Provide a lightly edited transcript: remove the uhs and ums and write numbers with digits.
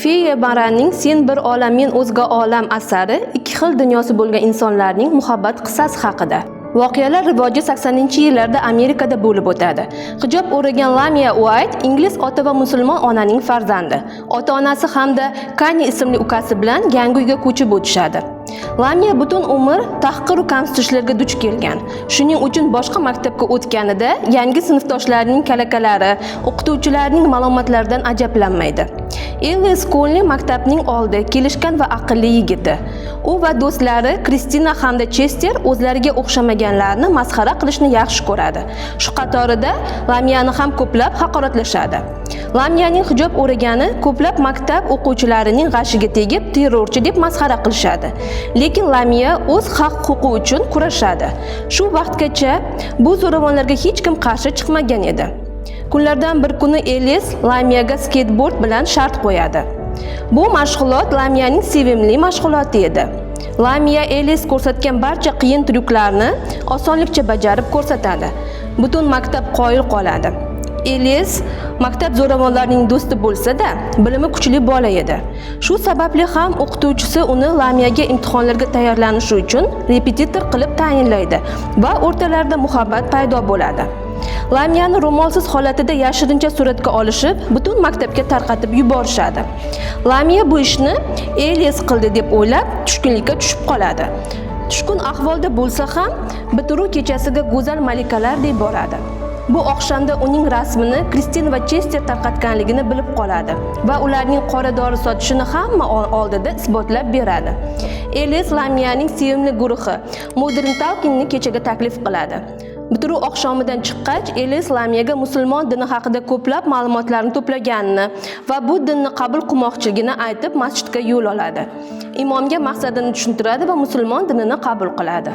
Feya Baranning "Sen bir olam, men o'zga olam" asari ikki xil dunyosi bo'lgan insonlarning muhabbat qissasi haqida. Voqealar rivoji 80-yillarda Amerikada bo'lib o'tadi. Hijob o'ragan Lamiya Uayt ingliz ota va musulmon onaning farzandi. Ota-onasi hamda Kani ismli ukasi bilan yangi uyga ko'chib o'tishadi. Lamiya butun umr tahqir va kamsitishlarga duch kelgan. Shuning uchun boshqa maktabga o'tganida yangi sinfdoshlarining kalakalari, o'qituvchilarning malomatlaridan ajablanmaydi. Elias Konli maktabning oldi, kelishgan va aqlli yigiti. U va do'stlari Kristina hamda Chester o'zlariga o'xshamaganlarni masxara qilishni yaxshi ko'radi. Shu qatorida Lamiyani ham ko'plab haqoratlashadi. Lamiyaning hijob o'ragani ko'plab maktab o'quvchilarining g'ashiga tegib, terrorchi deb masxara qilishadi. Lekin Lamiya o'z haq-huquqi uchun kurashadi. Shu vaqtgacha bu zo'ravonlarga hech kim qarshi chiqmagan edi. Kunlardan bir kuni Elis Lamiyaga skateboard bilan shart qo'yadi. Bu mashg'ulot Lamiyaning sevimli mashg'uloti edi. Lamiya Elis ko'rsatgan barcha qiyin tryuklarni osonlikcha bajarib ko'rsatadi. Butun maktab qoyil qoladi. Elis maktab zo'ravonlarining do'sti bo'lsa-da, bilimi kuchli bola edi. Shu sababli ham o'qituvchisi uni Lamiyaga imtihonlarga tayyorlanishi uchun repetitor qilib tayinlaydi va o'rtalarida muhabbat paydo bo'ladi. Lamiyani ro'molsiz holatida yashirincha suratga olishib, butun maktabga tarqatib yuborishadi. Lamiya bu ishni Elias qildi deb o'ylab, tushkunlikka tushib qoladi. Tushkun ahvolda bo'lsa ham, bitiruv kechasiga go'zal malikalardek boradi. Bu oqshomda uning rasmini Kristin va Chester tarqatganligini bilib qoladi va ularning qora dori sotishini hamma oldida isbotlab beradi. Elias Lamiyaning sevimli guruhi Modern Talkingni kechaga taklif qiladi. Bitiruv oqshomidan chiqqach, Elis Lamiyaga musulmon dini haqida ko'plab ma'lumotlarni to'plaganini va bu dinni qabul qilmoqchiligini aytib, masjidga yo'l oladi. Imomga maqsadini tushuntiradi va musulmon dinini qabul qiladi.